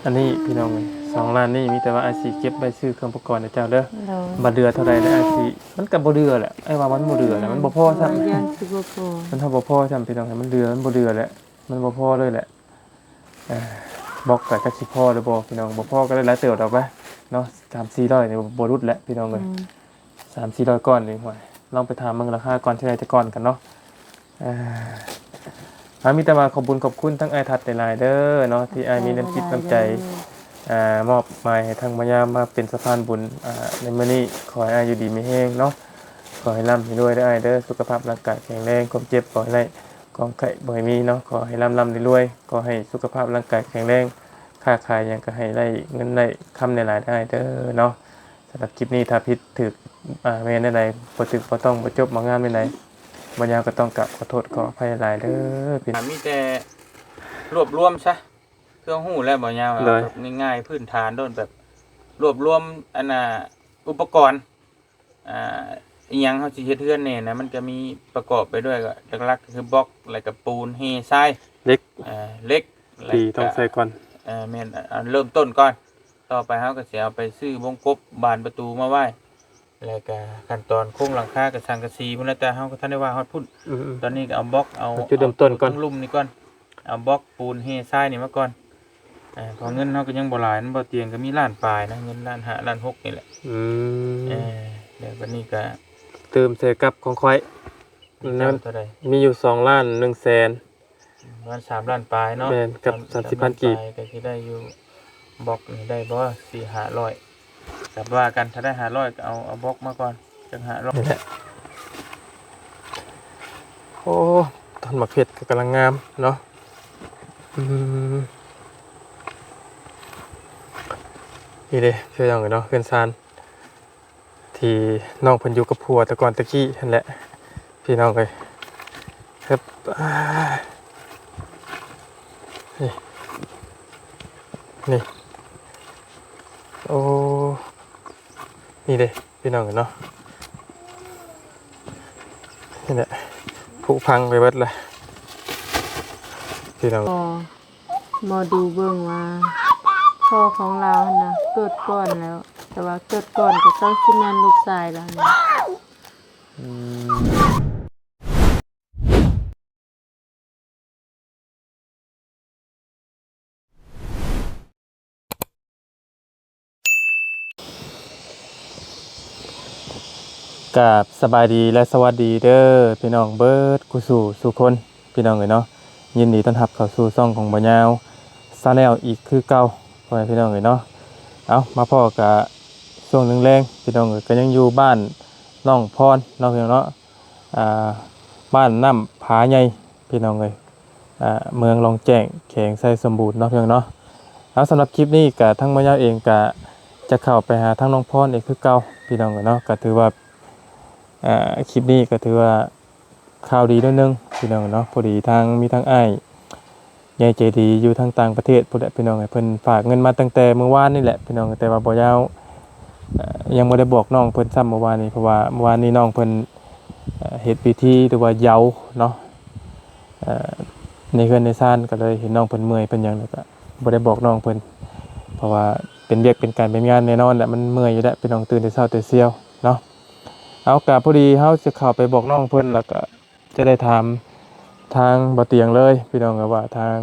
ອັນນີ້ພີ່ນ້ອງເອີຍ ສອງລ້ານນີ້ມີແຕ່ວ່າອ້າຍຊິເກັບໄວ້ຊື້ເຄື່ອງອຸປະກອນໃຫ້ເຈົ້າເດີ. ໂດຍ ບັດເຫຼືອເທົ່າໃດແລ້ວອ້າຍຊິ ມັນກໍບໍ່ເຫຼືອແຫຼະ ອ້າຍວ່າມັນບໍ່ເຫຼືອແລ້ວ ມັນບໍ່ພໍຊ້ຳ ຢ້ານຊິບໍ່ພໍ ມັນເຮົາບໍ່ພໍຊ້ຳພີ່ນ້ອງ ມັນເຫຼືອ ມັນບໍ່ເຫຼືອແຫຼະ ມັນບໍ່ພໍເລີຍແຫຼະ. ເອີ ບລັອກກໍຈັກຊິພໍຫຼືບໍ່ພີ່ນ້ອງ ບໍ່ພໍກໍໄດ້ຫຼາຍເຕີບດອກວະເນາະ ສາມສີ່ຮ້ອຍນີ້ບໍ່ຫຼຸດແຫຼະພີ່ນ້ອງເອີຍ. ອືມ ສາມສີ່ຮ້ອຍກ້ອນນີ້ ຫ້ວຍ ລອງໄປຖາມເບິ່ງລາຄາກ່ອນ ຊິໄດ້ຈັກກ້ອນກັນເນາະ. ເອີ ເອົາ ມີແຕ່ວ່າຂອບບຸນຂອບຄຸນທັງອ້າຍທັດຫຼາຍໆເດີເນາະ ທີ່ອ້າຍມີນ້ຳຈິດນ້ຳໃຈ ເອີ ມອບໝາຍໃຫ້ທາງໝໍຍາມມາເປັນສະພານບຸນ ອາ ໃນມື້ນີ້. ຂໍໃຫ້ອ້າຍຢູ່ດີມີແຮງເນາະ ຂໍໃຫ້ລ່ຳໃຫ້ລວຍເດີອ້າຍເດີ ສຸຂະພາບຮ່າງກາຍແຂງແຮງ ຄວາມເຈັບຂໍໃຫ້ໄດ້ ຄວາມໄຂ້ບໍ່ໃຫ້ມີເນາະ ຂໍໃຫ້ລ່ຳໆລວຍໆ ຂໍໃຫ້ສຸຂະພາບຮ່າງກາຍແຂງແຮງ ຄ້າຂາຍຫຍັງກໍໃຫ້ໄດ້ເງິນໄດ້ຄຳຫຼາຍໆເດີອ້າຍເດີເນາະ. ສຳລັບຄລິບນີ້ ຖ້າຜິດຖືກ ອາ ແມ່ນແນວໃດ ບໍ່ຖືກບໍ່ຕ້ອງ ບໍ່ຈົບບໍ່ງາມແນວໃດ ບໍ່ຍາວກໍຕ້ອງກາບຂໍໂທດຂໍອະໄພຫຼາຍເດີພີ່ນ້ອງ. ມີແຕ່ລວບລວມຊະ ຄືຮູ້ແລ້ວບໍ່ຍາວ ໂດຍ ແບບງ່າຍໆ ພື້ນຖານໂດນ ແບບລວບລວມ ອັນນ່າ ອຸປະກອນ ອ່າ ອີ່ຫຍັງເຮົາຊິເຮັດເຮືອນແດ່ນະ ມັນກໍມີປະກອບໄປດ້ວຍ ກໍຫຼັກໆ ກໍຄືບລັອກ ແລ້ວກໍປູນ ແຮ່ ຊາຍ ເຫຼັກ ເອີ ເຫຼັກ ທີ່ຕ້ອງໃສ່ກ່ອນ ເອີ ແມ່ນ ອັນເລີ່ມຕົ້ນກ່ອນ. ຕໍ່ໄປເຮົາກໍຊິເອົາໄປຊື້ວົງກົບ ບານປະຕູມາໄວ້ ແລ້ວກະຂັ້ນຕອນໂຄງຫຼັງຄາກະສັງກະສີພຸ້ນແຫຼະ ແຕ່ເຮົາກໍທັນໄດ້ວ່າຮອດພຸ້ນ. ອືມ ຕອນນີ້ກໍເອົາບລັອກ ເອົາ ເອົາຈຸດເລີ່ມຕົ້ນກ່ອນ ເອົາຕົວລຸ່ມນີ້ກ່ອນ ເອົາບລັອກ ປູນ ແຮ່ ຊາຍນີ້ມາກ່ອນ. ອາ ເພາະເງິນເຮົາກໍຍັງບໍ່ຫຼາຍນຳ ບໍ່ຕຽງກໍມີລ້ານປາຍນະ ເງິນລ້ານຫ້າ ລ້ານຫົກນີ້ແຫຼະ. ອືມ ເອີ ແລ້ວບັດນີ້ກໍຕື່ມໃສ່ກັບຂອງຂ້ອຍ ມີເຈົ້າເທົ່າໃດ? ມີຢູ່ສອງລ້ານໜຶ່ງແສນ ປະມານສາມລ້ານປາຍເນາະ. ແມ່ນ ກັບສາມສິບພັນກີບ ກໍຊິໄດ້ຢູ່ ບລັອກນີ້ໄດ້ບໍ່ ສີ່ຫ້າຮ້ອຍ ກໍວ່າກັນ ຖ້າໄດ້ຫ້າຮ້ອຍກໍເອົາ ເອົາບລັອກມາກ່ອນ ຈັກຫ້າຮ້ອຍ ນີ້ແຫຼະ. ໂອ້ ຕົ້ນໝາກເຜັດກໍກຳລັງງາມເນາະ. ອືມ ນີ້ເດ້ພີ່ນ້ອງເອີຍເນາະ ເຮືອນຊານ ທີ່ນ້ອງເພິ່ນຢູ່ກັບຜົວແຕ່ກ່ອນແຕ່ກີ້ຫັ້ນແຫຼະ ພີ່ນ້ອງເອີຍ. ເອີບ ອ່າ ນີ້ ນີ້ ໂອ້ ນີ້ເດ້ພີ່ນ້ອງເອີຍເນາະ ນີ້ແຫຼະ ຜຸພັງໄປເບິດລະພີ່ນ້ອງ. ໝໍດູເບິ່ງວ່າພໍ່ຂອງລາວຫັ້ນນະເກີດກ່ອນແລ້ວ ແຕ່ວ່າເກີດກ່ອນກໍຕ້ອງຊິແມ່ນລູກຊາຍລາວນີ້. ອືມ ກາບສະບາຍດີ ແລະ ສະຫວັດດີເດີພີ່ນ້ອງເບິດຄູ່ສູ່ສູ່ຄົນ ພີ່ນ້ອງເອີຍເນາະ. ຍິນດີຕ້ອນຮັບເຂົ້າສູ່ຊ່ອງຂອງບ່າວຍາວ Channel ອີກຄືເກົ່າ ພໍ່ແມ່ພີ່ນ້ອງເອີຍເນາະ. ເອົາ ມາພໍ້ກະຊ່ວງແລງໆ ພີ່ນ້ອງເອີຍ ກະຍັງຢູ່ບ້ານໜອງພອນເນາະ ພີ່ນ້ອງເນາະ. ອ່າ ບ້ານນ້ຳຜາໃຫຍ່ ພີ່ນ້ອງເອີຍ ອ່າ ເມືອງລ່ອງແຈ້ງ ແຂວງໄຊສົມບູນເນາະ ພີ່ນ້ອງເນາະ. ເອົາ ສຳລັບຄລິບນີ້ກະທາງບ່າວຍາວເອງກະຈະເຂົ້າໄປຫາທາງນ້ອງພອນອີກຄືເກົ່າ ພີ່ນ້ອງເອີຍເນາະ. ກະຖືວ່າ ອ່າ ຄລິບນີ້ກະຖືວ່າຂ່າວດີໜ້ອຍໜຶ່ງ ພີ່ນ້ອງເນາະ. ພໍດີທາງ ມີທາງອ້າຍ ໃຫຍ່ໃຈດີຢູ່ທາງຕ່າງປະເທດພຸ້ນແຫຼະ ພີ່ນ້ອງເອີຍ ເພິ່ນຝາກເງິນມາຕັ້ງແຕ່ມື້ວານນີ້ແຫຼະ ພີ່ນ້ອງເອີຍ. ແຕ່ວ່າບ່າວຍາວ ເອີ ຍັງບໍ່ໄດ້ບອກນ້ອງເພິ່ນຊ້ຳມື້ວານນີ້ ເພາະວ່າມື້ວານນີ້ນ້ອງເພິ່ນ ເອີ ເຮັດພິທີ ຫຼືວ່າເຍົາເນາະ ເອີ ໃນເຮືອນໃນຊານ ກໍເລີຍເຫັນນ້ອງເພິ່ນເມື່ອຍເພິ່ນຫຍັງ ແລ້ວກໍບໍ່ໄດ້ບອກນ້ອງເພິ່ນ ເພາະວ່າເປັນວຽກເປັນການເປັນງານແນ່ນອນແຫຼະ ມັນເມື່ອຍຢູ່ແລ້ວ ພີ່ນ້ອງ ຕື່ນແຕ່ເຊົ້າແຕ່ສ່ຽວເນາະ. ເອົາ ກະພໍດີເຮົາຈະເຂົ້າໄປບອກນ້ອງເພິ່ນ ແລ້ວກະ ຈະໄດ້ຖາມທາງບ່າວຕຽງເລີຍ ພີ່ນ້ອງເອີຍ ວ່າທາງ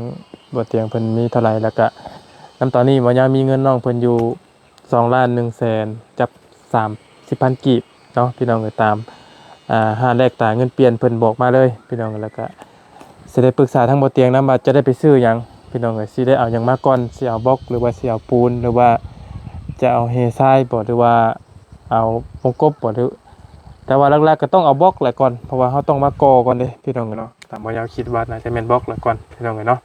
ບ່າວຕຽງເພິ່ນມີເທົ່າໃດ ແລ້ວກະນຳຕອນນີ້ບ່າວຍາວມີເງິນນ້ອງເພິ່ນຢູ່ສອງລ້ານໜຶ່ງແສນກັບສາມສິບພັນກີບເນາະ ພີ່ນ້ອງເອີຍ. ຕາມ ອ່າ ຮ້ານແລກຕາເງິນປ່ຽນເພິ່ນບອກມາເລີຍ ພີ່ນ້ອງເອີຍ. ແລ້ວກະຊິໄດ້ປຶກສາທາງບ່າວຕຽງນຳວ່າຈະໄດ້ໄປຊື້ຫຍັງ ພີ່ນ້ອງເອີຍ ຊິໄດ້ເອົາຫຍັງມາກ່ອນ ຊິເອົາບລັອກ ຫຼືວ່າຊິເອົາປູນ ຫຼືວ່າຈະເອົາແຮ່ຊາຍບໍ ຫຼືວ່າ ເອົາວົງກົບບໍ ຫຼື ແຕ່ວ່າຫຼັກໆກໍຕ້ອງເອົາບລັອກແຫຼະກ່ອນ ເພາະວ່າເຮົາຕ້ອງມາກໍ່ກ່ອນເດ້ ພີ່ນ້ອງເອີຍເນາະ. ຕາມບ່າວຍາວຄິດວ່າໜ້າຈະແມ່ນບລັອກແຫຼະກ່ອນ ພີ່ນ້ອງເອີຍເນາະ.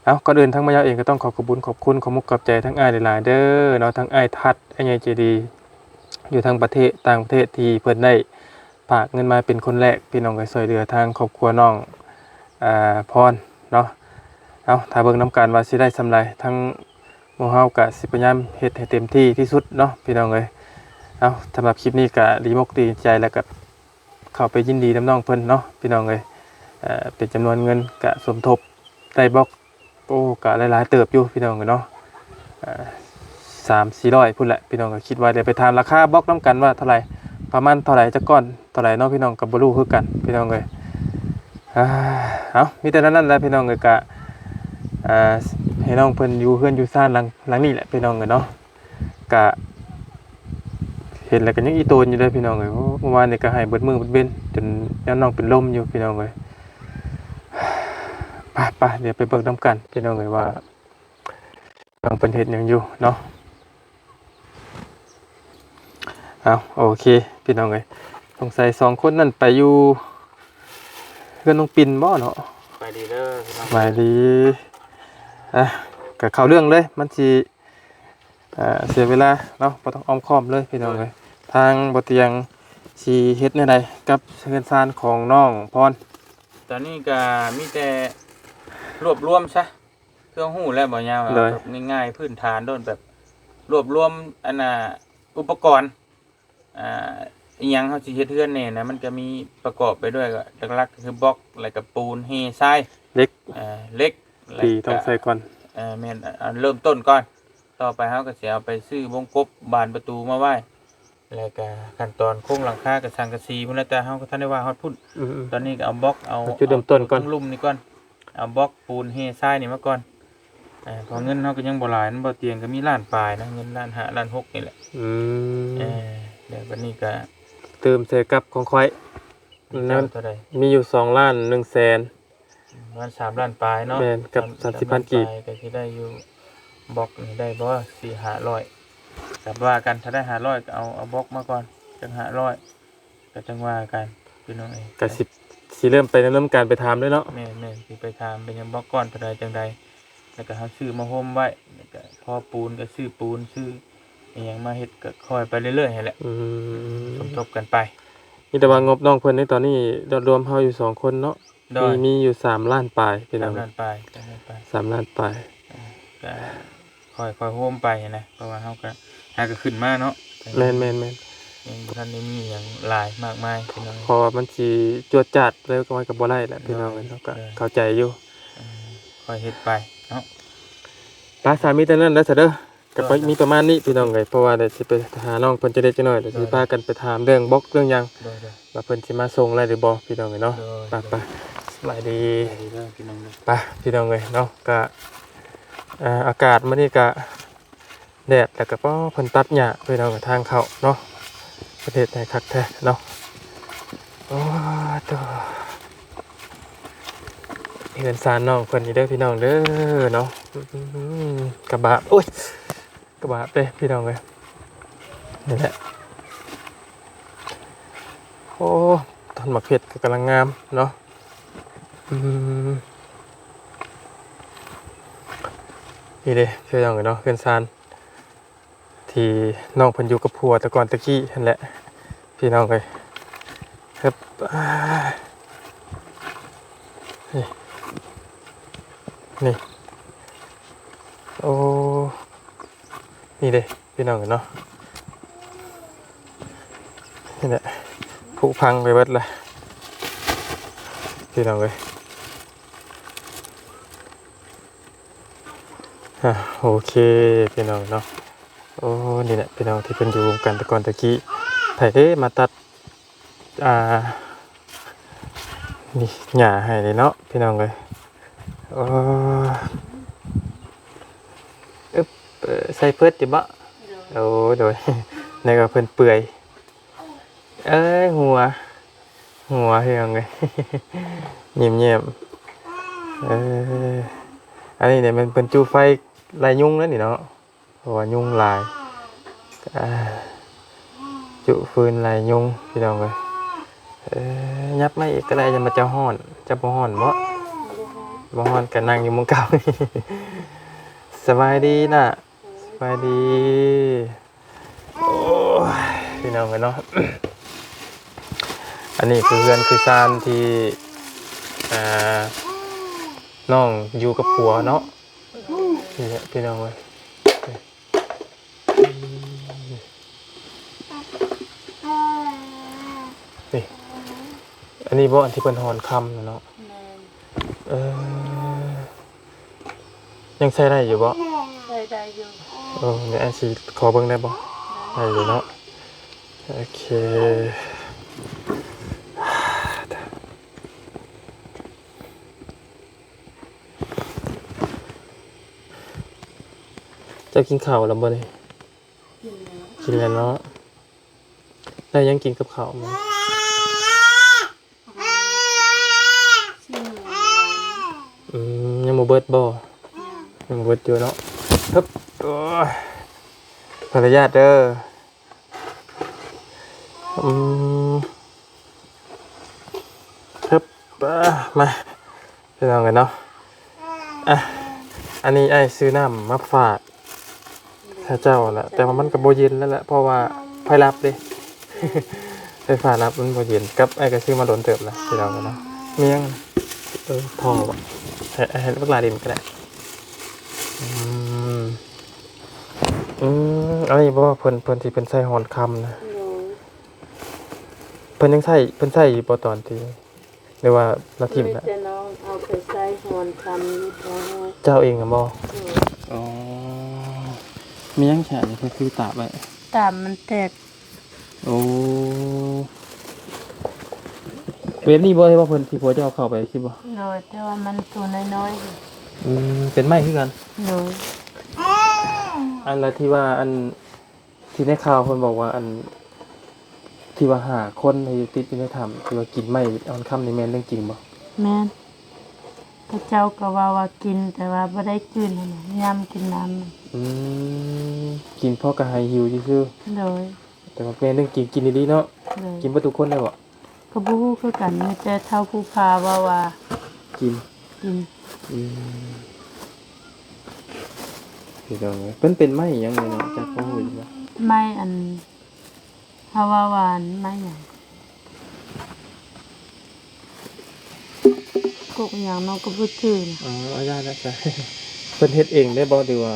ເອົາ ກ່ອນອື່ນທາງບ່າວຍາວເອງກໍຕ້ອງຂໍຂອບບຸນຂອບຄຸນ ຂອບມຸກຂອບໃຈທາງອ້າຍຫຼາຍໆເດີເນາະ ທັງອ້າຍທັດ ອ້າຍໃຫຍ່ໃຈດີ ຢູ່ທາງປະເທດ ຕ່າງປະເທດ ທີ່ເພິ່ນໄດ້ຝາກເງິນມາເປັນຄົນແລກ ພີ່ນ້ອງເອີຍ ຊ່ວຍເຫຼືອທາງຄອບຄົວນ້ອງ ອ່າ ພອນເນາະ. ເອົາ ຖ້າເບິ່ງນຳກັນວ່າຊິໄດ້ສ່ຳໃດ ທາງ ໝູ່ເຮົາກະຊິພະຍາຍາມເຮັດໃຫ້ເຕັມທີ່ທີ່ສຸດເນາະ ພີ່ນ້ອງເອີຍ. ເອົາ ສຳລັບຄລິບນີ້ກະດີອົກດີໃຈ ແລ້ວກະເຂົ້າໄປຍິນດີນຳນ້ອງເພິ່ນເນາະ ພີ່ນ້ອງເອີຍ. ເປັນຈຳນວນເງິນກະສົມທົບໄດ້ບລັອກ ໂອ້ ກະຫຼາຍໆເຕີບຢູ່ພີ່ນ້ອງເອີຍເນາະ ອ່າ ສາມສີ່ຮ້ອຍພຸ້ນແຫຼະພີ່ນ້ອງ. ກະຄິດວ່າດຽວໄປຖາມລາຄາບລັອກນຳກັນວ່າເທົ່າໃດ ປະມານເທົ່າໃດ ຈັກກ້ອນເທົ່າໃດເນາະພີ່ນ້ອງ ກະບໍ່ຮູ້ຄືກັນພີ່ນ້ອງເອີຍ. ອ່າ ເອົາ ມີແຕ່ນັ້ນແຫຼະພີ່ນ້ອງເອີຍ. ກະ ອ່າ ໃຫ້ນ້ອງເພິ່ນຢູ່ເຮືອນຢູ່ຊານຫຼັງ ຫຼັງນີ້ແຫຼະພີ່ນ້ອງເອີຍເນາະ. ກະເຫັນແລ້ວກະຍັງອີ່ໂຕນຢູ່ເດ້ພີ່ນ້ອງເອີຍ. ໂອ້ ເມື່ອວານນີ້ກະໄຫ້ເບິດມື້ເບິດເວັນ ຈົນຍາມນ້ອງເປັນລົມຢູ່ພີ່ນ້ອງເອີຍ. ໄປໆ ດຽວໄປເບິ່ງນຳກັນພີ່ນ້ອງເອີຍວ່າ ນ້ອງເພິ່ນເຮັດຫຍັງຢູ່ເນາະ. ເອົາ ໂອເຄພີ່ນ້ອງເອີຍ ສົງໄສສອງຄົນນັ້ນໄປຢູ່ເຮືອນນ້ອງປິນບໍ່ເນາະ. ສະບາຍດີເດີພີ່ນ້ອງ ສະບາຍດີ. ອ່ະ ກະເຂົ້າເລື່ອງເລີຍ ມັນຊິ ອ່າ ເສຍເວລາເນາະ ບໍ່ຕ້ອງອ້ອມຄ້ອມເລີຍພີ່ນ້ອງເອີຍ. ໂດຍ ທາງບໍ່ຕຽງຊິເຮັດແນວໃດກັບເຮືອນຊານຂອງນ້ອງພອນ? ຕອນນີ້ກະມີແຕ່ລວບລວມຊະ ຄືເຮົາຮູ້ແລ້ວບໍ່ຍາວ ໂດຍ ແບບງ່າຍໆ ພື້ນຖານໂດນ ແບບລວບລວມອັນນ່າ ອຸປະກອນ ອ່າ ອີ່ຫຍັງເຮົາຊິເຮັດເຮືອນແດ່ນະ ມັນກະມີປະກອບໄປດ້ວຍ ກໍຫຼັກໆ ກະຄືບລັອກ ແລ້ວກະປູນ ເຮ ຊາຍ ເຫຼັກ ເອີ ເຫຼັກ ທີ່ຕ້ອງໃສ່ກ່ອນ ເອີ ແມ່ນ ອັນເລີ່ມຕົ້ນກ່ອນ. ຕໍ່ໄປເຮົາກໍຊິເອົາໄປຊື້ວົງກົບ ບານປະຕູມາໄວ້ ແລ້ວກະຂັ້ນຕອນໂຄງຫຼັງຄາ ກະສັງກະສີພຸ້ນແຫຼະ ແຕ່ເຮົາກໍທັນໄດ້ວ່າຮອດພຸ້ນ. ອືມໆ ຕອນນີ້ກໍເອົາບລັອກ ເອົາ ເອົາຈຸດເລີ່ມຕົ້ນກ່ອນ ເອົາຕົງລຸ່ມນີ້ກ່ອນ ເອົາບລັອກ ປູນ ເຮ ຊາຍນີ້ມາກ່ອນ. ເອີ ເພາະເງິນເຮົາກໍຍັງບໍ່ຫຼາຍ ມັນບໍ່ຕຽງກໍມີລ້ານປາຍນະ ເງິນລ້ານຫ້າ ລ້ານຫົກນີ້ແຫຼະ. ອືມ ເອີ ແລ້ວບັດນີ້ກໍຕື່ມໃສ່ກັບຂອງຂ້ອຍ ມີເທົ່າໃດ? ມີຢູ່ສອງລ້ານໜຶ່ງແສນ ປະມານສາມລ້ານປາຍເນາະ. ແມ່ນ ກັບສາມສິບພັນກີບ ກໍຊິໄດ້ຢູ່ ບລັອກນີ້ໄດ້ບໍ່ ສີ່ຫ້າຮ້ອຍ ກັບວ່າກັນ ຖ້າໄດ້ຫ້າຮ້ອຍກໍເອົາ ເອົາບລັອກມາກ່ອນ ຈັກຫ້າຮ້ອຍ ກໍຈັ່ງວ່າກັນພີ່ນ້ອງເອີຍ. ກໍຊິ ຊິເລີ່ມໄປດຳເນີນການໄປຖາມເລີຍເນາະ. ແມ່ນໆ ຊິໄປຖາມເປັນຫຍັງ ບລັອກກ້ອນເທົ່າໃດ ຈັ່ງໃດ ແລ້ວກໍເຮົາຊື້ມາໂຮມໄວ້ ແລ້ວກໍພໍປູນກໍຊື້ປູນ ຊື້ອີ່ຫຍັງມາເຮັດ ກໍຄ່ອຍໄປເລື້ອຍໆຫັ້ນແຫຼະ. ອືມ ສົມທົບກັນໄປ. ມີແຕ່ວ່າງົບນ້ອງເພິ່ນໃນຕອນນີ້ ລວມເຮົາຢູ່ສອງຄົນເນາະ ໂດຍ ມີ ມີຢູ່ສາມລ້ານປາຍພີ່ນ້ອງ ສາມລ້ານປາຍ ສາມລ້ານປາຍ ສາມລ້ານປາຍ. ອ່າ ກໍຄ່ອຍໆໂຮມໄປນະ ເພາະວ່າເຮົາກໍຫາກໍຂຶ້ນມາເນາະ. ແມ່ນໆໆ ຍັງບໍ່ທັນໄດ້ມີຫຍັງຫຼາຍມາກມາຍພີ່ນ້ອງ ເພາະວ່າມັນຊິຈວດຈາດເລີຍ ມັນກໍບໍ່ໄດ້ແຫຼະພີ່ນ້ອງເອີຍ. ໂດຍ ເຮົາກໍ ໂດຍ ເຂົ້າໃຈຢູ່ ເອີ ຄ່ອຍເຮັດໄປເນາະ. ໄປ ສາມີແຕ່ນັ້ນແຫຼະຊະເດີ. ກໍໄປ ໂດຍ ມີປະມານນີ້ພີ່ນ້ອງເອີຍ ເພາະວ່າດຽວຊິໄປຫານ້ອງເພິ່ນຈັກເລັກຈັກນ້ອຍ ດຽວຊິ ໂດຍ ພາກັນໄປຖາມເລື່ອງບລັອກເລື່ອງຫຍັງ ໂດຍໆ ວ່າເພິ່ນຊິມາສົ່ງໄດ້ຫຼືບໍ່ພີ່ນ້ອງເອີຍເນາະ. ໂດຍ ໄປໆ ສະບາຍດີ ສະບາຍດີເດີພີ່ນ້ອງເດີ. ໄປພີ່ນ້ອງເອີຍເນາະ ກະ ອ່າ ອາກາດມື້ນີ້ກະແດດ ແລ້ວກະ ປ້າ ເພິ່ນຕັດຫຍ້າພີ່ນ້ອງ ທາງເຂົ້າເນາະ ເພິ່ນເຮັດໃຫ້ຄັກແທ້ເນາະ. ໂອ້ ໂຕ ເຮືອນຊານນ້ອງເພິ່ນນີ້ເດີພີ່ນ້ອງເດີເນາະ. ອືມ ກະບາບ ໂອ້ຍ ກະບາບເດ້ພີ່ນ້ອງເອີຍ. ນີ້ແຫຼະ ໂອ້ ຕົ້ນໝາກເຜັດກໍກຳລັງງາມເນາະ. ອືມ ນີ້ເດ້ພີ່ນ້ອງເອີຍເນາະ ເຮືອນຊານ ທີ່ນ້ອງເພິ່ນຢູ່ກັບຜົວແຕ່ກ່ອນແຕ່ກີ້ຫັ້ນແຫຼະພີ່ນ້ອງເອີຍ. ເອີບ ອ່າ ນີ້ ນີ້ ໂອ້ ນີ້ເດ້ພີ່ນ້ອງເອີຍເນາະ. ນີ້ແຫຼະ ຜຸພັງໄປເບິດລະພີ່ນ້ອງເອີຍ. ອ່າ ໂອເຄພີ່ນ້ອງເນາະ. ໂອ້ ນີ້ແຫຼະພີ່ນ້ອງ ທີ່ເພິ່ນຢູ່ນຳກັນແຕ່ກ່ອນແຕ່ກີ້ ໃຜເດ້ມາຕັດ ອ່າ ນີ້ ຫຍ້າໃຫ້ເດ້ເນາະພີ່ນ້ອງເອີຍ. ໂອ້ ອຶບ ເອີ ໃສ່ເພິດຢູ່ບໍ່? ໂດຍ ໂອ້ ໂດຍ ແລ້ວກໍເພິ່ນເປື່ອຍ ເອີຍ ຫົວ ຫົວເຮືອງເລີຍ ຍິ້ມແຍ້ມ. ເອີ ອັນນີ້ນີ້ແມ່ນເພິ່ນຈຸໄຟໄລ່ຍຸງແລ້ວນີ້ເນາະ ເພາະວ່າຍຸງຫຼາຍ. ອ່າ ຈຸຟືນໄລ່ຍຸງພີ່ນ້ອງເອີຍ. ເອີ ຫຍັບມາອີກກໍໄດ້ ຢ້ານວ່າຈະຮ້ອນ. ເຈົ້າບໍ່ຮ້ອນບໍ່? ບໍ່ຮ້ອນ ບໍ່ຮ້ອນກໍນັ່ງຢູ່ໝ່ອງເກົ່າ. ສະບາຍດີນະ. ສະບາຍດີ. ໂອ້ຍ ພີ່ນ້ອງເອີຍເນາະ ອັນນີ້ຄືເຮືອນຄືຊານທີ່ ອ່າ ນ້ອງຢູ່ກັບຜົວເນາະ. ນີ້ແຫຼະພີ່ນ້ອງເອີຍ ນີ້ ອັນນີ້ບໍ່ ອັນທີ່ເພິ່ນຫອນຄຳນະເນາະ? ແມ່ນ ເອີ. ຍັງໃຊ້ໄດ້ຢູ່ບໍ່? ໃຊ້ໄດ້ຢູ່. ໂອ້ ນີ້ອ້າຍຊິຂໍເບິ່ງໄດ້ບໍ່? ໄດ້ຢູ່ເນາະ. ໂອເຄ ເຈົ້າກິນເຂົ້າແລ້ວບໍ່ນີ້? ກິນແລ້ວເນາະ. ໄດ້ຫຍັງກິນກັບເຂົ້າມື້? ອືມ ຍັງບໍ່ເບິດບໍ່? ຍັງບໍ່ເບິດຢູ່ເນາະ. ຮຶບ ໂອ້ຍ ຂໍອະນຸຍາດເດີ. ອືມ ຮຶບ ມາ ພີ່ນ້ອງເອີຍເນາະ. ອ່ະ ອັນນີ້ອ້າຍຊື້ນ້ຳມາຝາກເຂົາເຈົ້າແຫຼະ ແຕ່ວ່າມັນກໍບໍ່ເຢັນແລ້ວແຫຼະ ເພາະວ່າໄຟດັບເດ້ ໄຟຟ້າດັບ ມັນບໍ່ເຢັນ. ກັບອ້າຍກໍຊື້ມາດົນເຕີບແລ້ວ ພີ່ນ້ອງເອີຍເນາະ. ມີຫຍັງ? ເອີ ທໍ່ບໍ່? ໃຫ້ ໃຫ້ບັກຫຼ້າຫຼິ້ນກໍໄດ້. ອືມ ອືມ ອັນນີ້ບໍ່ ເພິ່ນ ເພິ່ນທີ່ເພິ່ນໃຊ້ຮ່ອນຄຳນະ? ໂດຍ. ເພິ່ນຍັງໃຊ້ ເພິ່ນໃຊ້ຢູ່ບໍ່ຕອນທີ່ ຫຼືວ່າລາວຖິ້ມແລ້ວ? ມີແຕ່ນ້ອງເອົາໄປໃຊ້ຮ່ອນຄຳຢູ່ແຖວເຮົາ. ເຈົ້າເອງນະບໍ່? ໂດຍ. ອໍ ມີຫຍັງແຂນນີ້ ຄືຕາບໄວ້? ຕາບມັນແຕກ. ໂອ້ ແບບນີ້ບໍ່ ທີ່ວ່າເພິ່ນ ທີ່ຜົວເຈົ້າເຂົ້າໄປຊິບໍ່? ໂດຍ ແຕ່ວ່າມັນໂຕນ້ອຍໆຢູ່. ອືມ ເປັນໄມ້ຄືກັນ? ໂດຍ. ອັນລະທີ່ວ່າ ອັນ ທີ່ໃນຂ່າວເພິ່ນບອກວ່າ ອັນ ທີ່ວ່າຫ້າຄົນໃນ ຕິດຢູ່ໃນຖ້ຳ ທີ່ວ່າກິນໄມ້ອ່ອນຄຳນີ້ ແມ່ນເລື່ອງຈິງບໍ່? ແມ່ນ. ເຂົາເຈົ້າກໍເວົ້າວ່າກິນ ແຕ່ວ່າບໍ່ໄດ້ກືນຫັ້ນນະ ຍາມກິນນ້ຳ. ອືມ ກິນພໍກະຫາຍຫິວຊື່ໆ. ໂດຍ. ແຕ່ວ່າແມ່ນເລື່ອງຈິງ ກິນອີ່ຫຼີເນາະ? ໂດຍ. ກິນເບິດທຸກຄົນໄດ້ບໍ່? ກໍບໍ່ຮູ້ຄືກັນ ມີແຕ່ເຖົ້າຜູ້ພາເວົ້າວ່າກິນ ກິນ. ອືມ ພີ່ນ້ອງເອີຍ ເພິ່ນເປັນໄມ້ຫຍັງນີ້ເນາະ ຈັກພໍຮູ້ຢູ່ບໍ່? ໄມ້ອັນ ເຮົາວ່າຫວານ ໄມ້ຫຍັງ ກົກຫຍັງເນາະ ກໍບໍ່ຈື່ນະ. ອໍ ເອົາຢ່າລະຊະ. ເພິ່ນເຮັດເອງໄດ້ບໍ່ ຫຼືວ່າ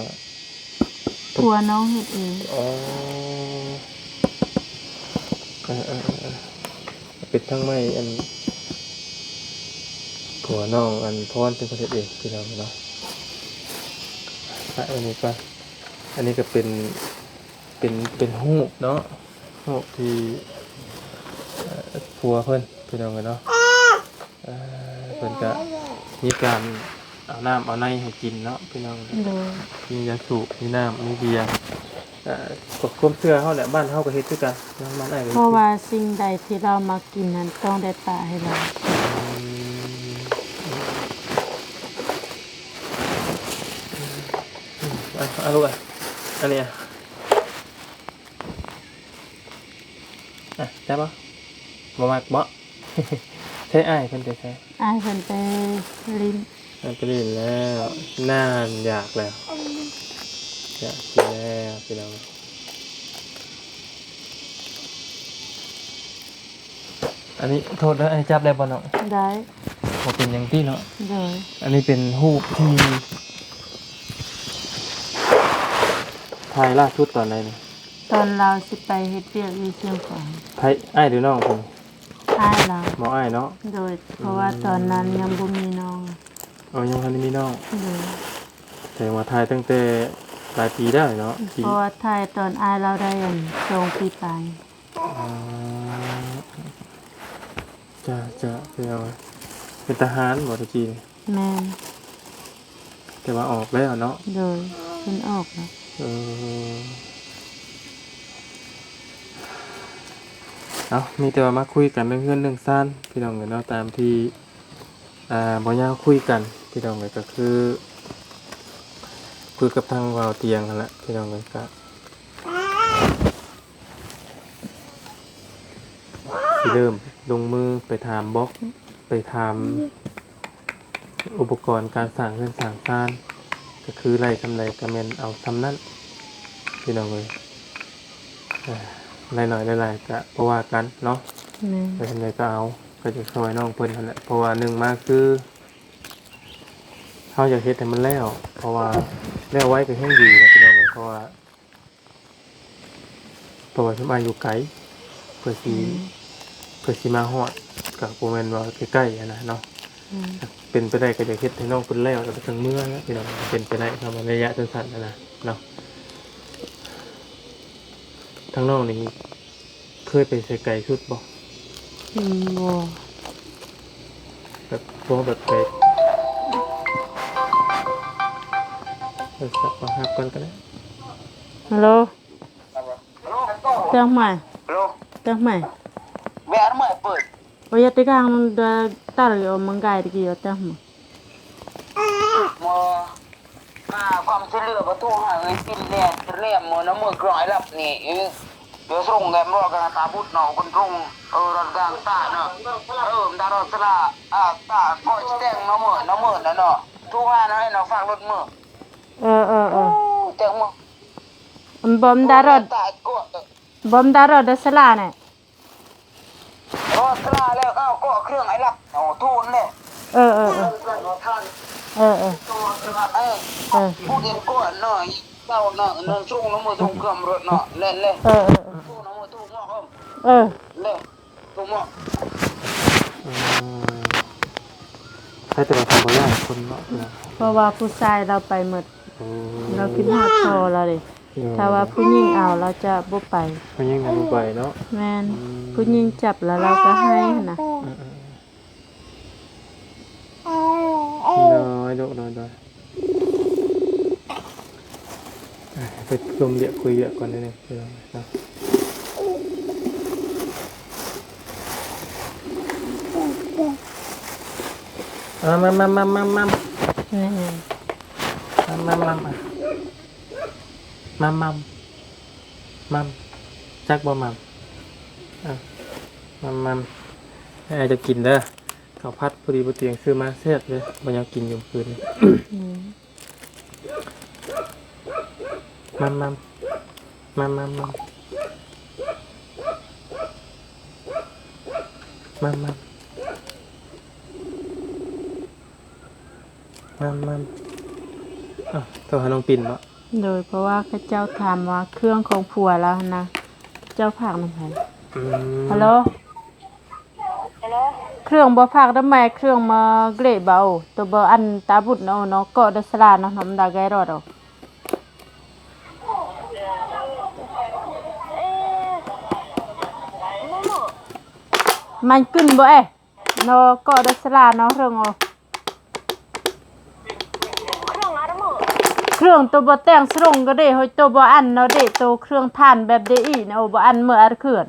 ຜົວນ້ອງເຮັດເອງ? ອໍ ເອີໆ ເປັນທັງໄມ້ອັນ ຜົວນ້ອງອັນພອນເປັນຄົນເຮັດເອງ ພີ່ນ້ອງເນາະ. ປະໄວ້ນີ້ກ່ອນ. ອັນນີ້ກໍເປັນ ເປັນ ເປັນຮູບເນາະ ຮູບທີ່ ເອີ ຜົວເພິ່ນ ພີ່ນ້ອງເອີຍເນາະ. ເອີ ເພິ່ນກະມີການເອົານ້ຳເອົາໃນໃຫ້ກິນເນາະ ພີ່ນ້ອງ. ໂດຍ. ມີຢາສູບ ມີນ້ຳ ມີເບຍ. ເອີ ຄວາມເຊື່ອເຮົາແຫຼະ ບ້ານເຮົາກໍເຮັດຄືກັນເນາະ ບ້ານອ້າຍກໍເຮັດ ເພາະວ່າສິ່ງໃດທີ່ລາວມັກກິນນັ້ນ ຕ້ອງໄດ້ປະໃຫ້ລາວ. ອືມ ອືມ ເອົາ ເອົາລູກ ອັນນີ້ ອ່ະ ຈັບເອົາ. ບໍ່ມັກເບາະ? ໃຊ້ອ້າຍເພິ່ນໄປໃສ? ອ້າຍເພິ່ນໄປຫຼິ້ນ. ອ້າຍໄປຫຼິ້ນແລ້ວ. ນານ ຢາກແລ້ວ. ຢາກກິນແລ້ວ ພີ່ນ້ອງ. ອັນນີ້ໂທດເດີ ອັນນີ້ຈັບໄດ້ບໍ່ນ້ອງ? ໄດ້. ບໍ່ເປັນຫຍັງຕິເນາະ? ໂດຍ. ອັນນີ້ເປັນຮູບທີ່ຖ່າຍລ່າສຸດຕອນໃດນີ້? ຕອນລາວຊິໄປເຮັດວຽກຢູ່ຊຽງຂວາງ. ໃຜ? ອ້າຍຫຼືນ້ອງເພິ່ນ? ອ້າຍລາວ. ບໍ່ ອ້າຍເນາະ? ໂດຍ. ເພາະວ່າຕອນນັ້ນຍັງບໍ່ມີນ້ອງ. ອໍ ຍັງບໍ່ທັນໄດ້ມີນ້ອງ. ໂດຍ. ແສດງວ່າຖ່າຍຕັ້ງແຕ່ຫຼາຍປີແລ້ວເນາະ? ເພາະວ່າຖ່າຍຕອນອ້າຍລາວໄດ້ອັນ ສອງປີປາຍ. ອໍ ຈ້າ ຈ້າ ເປັນ ເປັນທະຫານບໍ່ແຕ່ກີ້? ແມ່ນ. ແຕ່ວ່າອອກແລ້ວເນາະ? ໂດຍ ເພິ່ນອອກແລ້ວ. ເອີ ເອົາ ມີແຕ່ວ່າມາຄຸຍກັນເລື່ອງເຮືອນເລື່ອງຊານ ພີ່ນ້ອງເອີຍເນາະ ຕາມທີ່ ອ່າ ບໍ່ຍາວຄຸຍກັນ ພີ່ນ້ອງເອີຍ ກໍຄື ຄຸຍກັບທາງບ່າວຕຽງຫັ້ນແຫຼະ ພີ່ນ້ອງເອີຍ ກະ ຊິເລີ່ມລົງມືໄປຖາມບລັອກ ໄປຖາມອຸປະກອນການສ້າງເຮືອນສ້າງຊານ ກໍຄືໄດ້ສ່ຳໃດກໍແມ່ນເອົາສ່ຳນັ້ນ ພີ່ນ້ອງເອີຍ. ເອີ ໄດ້ໜ້ອຍໄດ້ຫຼາຍກໍບໍ່ວ່າກັນເນາະ. ແມ່ນ. ໄດ້ສ່ຳໃດກໍເອົາ ກໍຈະຊ່ອຍນ້ອງເພິ່ນຫັ້ນແຫຼະ ເພາະວ່າໜຶ່ງມາຄື ເຮົາຢາກເຮັດໃຫ້ມັນແລ້ວ ເພາະວ່າແລ້ວໄວກໍແຮ່ງດີນະ ພີ່ນ້ອງເອີຍ ເພາະວ່າ ເພາະວ່າຊຸມອ້າຍຢູ່ໄກ ເພື່ອຊິ ອືມ ເພື່ອຊິມາຮອດ ກໍບໍ່ແມ່ນວ່າໃກ້ໆຫັ້ນນະເນາະ. ອືມ ເປັນໄປໄດ້ກໍຢາກເຮັດໃຫ້ນ້ອງເພິ່ນແລ້ວ ແລ້ວກໍຈັ່ງເມືອນະພີ່ນ້ອງ ເປັນໄປໄດ້ ຄຳວ່າໄລຍະສັ້ນໆ ຫັ້ນນະເນາະ. ທາງນ້ອງນີ້ເຄີຍໄປໃສໄກສຸດບໍ່? ອືມ ບໍ່ ແບບ ບໍ່ແບບໄປ ໂທລະສັບ ເອົາຮັບກ່ອນກໍໄດ້. ຮັລໂຫຼ ແຕງໃໝ່ ແຕງໃໝ່ Ôi, ya te kang da tar yo mengkai de yo teh mo. Mo, ka kam sili ba tu ha ngai pin ne, tre mo na mo grong ai lap ni. Yo srung gam ro ka ta but no kun trung. Ơ, ran gang ta no. Ơ, mda ro sala. A, ta ko steng no mo, no mo na no. Tu ha no, no fak lut mo. Ơ, ơ, ơ. Teng mo. Bom da ro. Ta ko. Bom da ro da sala ne. ເພາະວ່າສະຫຼາແລ້ວເຂົາກໍເຄື່ອງໄອ້ລັກເອົາໂທນແຫຼະ. ເອີ ເອີ ເອີ ເອີ ເອີ ເອີ ເອີ ຜູ້ເຮັດກໍເນາະ ເຈົ້າເນາະ ນັ້ນສົ່ງນຳມືສົ່ງເຄື່ອງລົດເນາະ ແລ່ນເລີຍ ເອີ ເອີ ເອີ ໂທນຳມືໂທມາເອົາ ເອີ ແລ້ວໂທມາ ອືມ ໃຜແຕ່ວ່າເພິ່ນບໍ່ຢ້ານຄົນເນາະ ເພາະວ່າຜູ້ຊາຍລາວໄປໝົດ ໂອ້ ລາວຄິດຮອດພໍ່ລາວເດ້. ໂດຍ ຖ້າວ່າຜູ້ຍິງເອົາລາວຈະບໍ່ໄປ ຜູ້ຍິງນະບໍ່ໄປເນາະ ແມ່ນ ອືມ ຜູ້ຍິງຈັບແລ້ວລາວກໍໄຫ້ຫັ້ນນະ ເອີ ເອີ ເອີ ໂດຍ ໂດຍ ໂດຍ ອ່ະ ໄປລົມວຽກຄຸຍວຽກກ່ອນເດີເນາະ ມາ ມາ ມາ ມາ ມາ ມາ ແມ່ນ ມາ ມາ ມາ ມາ. ມັມ ມັມ ມັມ ຈັກບໍ່ມັມ? ເອົາ ມັມ ມັມ ໃຫ້ອ້າຍເຈົ້າກິນເດີ ເຂົ້າຜັດ ພໍດີບໍ່ຕຽງຊື້ມາແຊບເລີຍ ບໍ່ຢາກກິນຢູ່ຄືນນີ້ ອືມ ມັມ ມັມ ມັມ ມັມ ມັມ ມັມ ມັມ ມັມ ເອົ້າ ໂທຫານ້ອງປິ່ນບໍ? ໂດຍ ເພາະວ່າເຂົາເຈົ້າຖາມວ່າເຄື່ອງຂອງຜົວລາວຫັ້ນນະ ເຈົ້າຝາກນຳໃຜ? ອືມ ຮັລໂຫຼ ຮັລໂຫຼ ເຄື່ອງບໍ່ຝາກນຳແມ່ ເຄື່ອງມາເກລະເບົາ ໂຕບໍ່ອັນຕາບຸດເນາະ ເນາະ ເກາະດາສະລາເນາະ ນ້ຳດາໄກຣອດເອົາ ມັນຂຶ້ນບໍ່ເອ? ເນາະ ເກາະດາສະລາເນາະ ເລື່ອງ ເລື່ອງໂຕບໍ່ແຕ່ງສະລົງກໍເດ້ ໂຕບໍ່ອັນເນາະເດ້ ໂຕເຄື່ອງທ່ານແບບເດອີເນາະ ບໍ່ອັນເມື່ອອັນເຂື່ອນ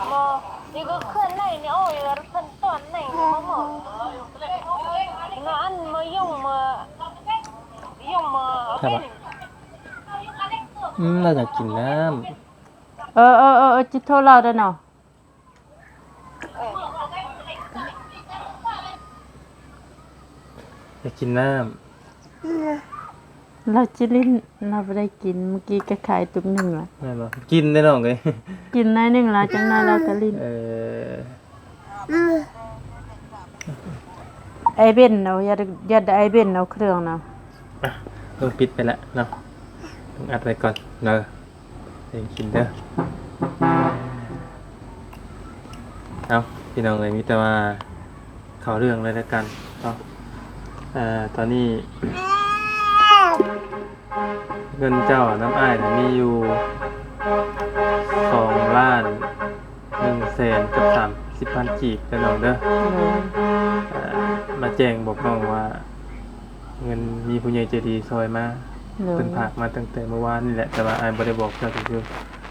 Mama, ni ko khön nai ni, oi, ar khön ton nai ni, mama. Nga an ma yong ma, yong ma, ອືມ ລາວຢາກກິນນ້ຳ ເອີ ເອີ ເອີ ເອີ ຈິໂທລາວໄດ້ເນາະ. ຢາກກິນນ້ຳ ລາວຈະຫຼິ້ນ ລາວບໍ່ໄດ້ກິນ ມື້ກີ້ກໍຂາຍຕຸກໜຶ່ງລະ ແມ່ນບໍ່? ກິນໄດ້ນ້ອງເອີຍ ກິນໜ້ອຍໜຶ່ງລະ ຈັກໜ້ອຍລາວກໍຫຼິ້ນ ເອີ ອ້າຍເບັນເອົາ ຢ່າ ຢ່າໄດ້ອ້າຍເບັນເອົາເຄື່ອງນະ ອ່ະ ຕ້ອງປິດໄປລະເນາະ ຕ້ອງອັດໄວ້ກ່ອນເດີ. ເຮັດກິນເດີ ເອົ້າ ພີ່ນ້ອງເອີຍ ມີແຕ່ວ່າເຂົ້າເລື່ອງເລີຍລະກັນເນາະ ເອີ ຕອນນີ້ເງິນເຈົ້ານຳອ້າຍນະມີຢູ່ສອງລ້ານໜຶ່ງແສນກັບສາມສິບພັນກີບເດີນ້ອງເດີ ໂດຍ ເອີ ມາແຈ້ງບອກນ້ອງວ່າ ເງິນມີຜູ້ໃຫຍ່ໃຈດີຊ່ອຍມາ ໂດຍ ເພິ່ນຝາກມາຕັ້ງແຕ່ມື້ວານນີ້ແຫຼະ ແຕ່ວ່າອ້າຍບໍ່ໄດ້ບອກເຈົ້າຊື່ໆ ໂດຍ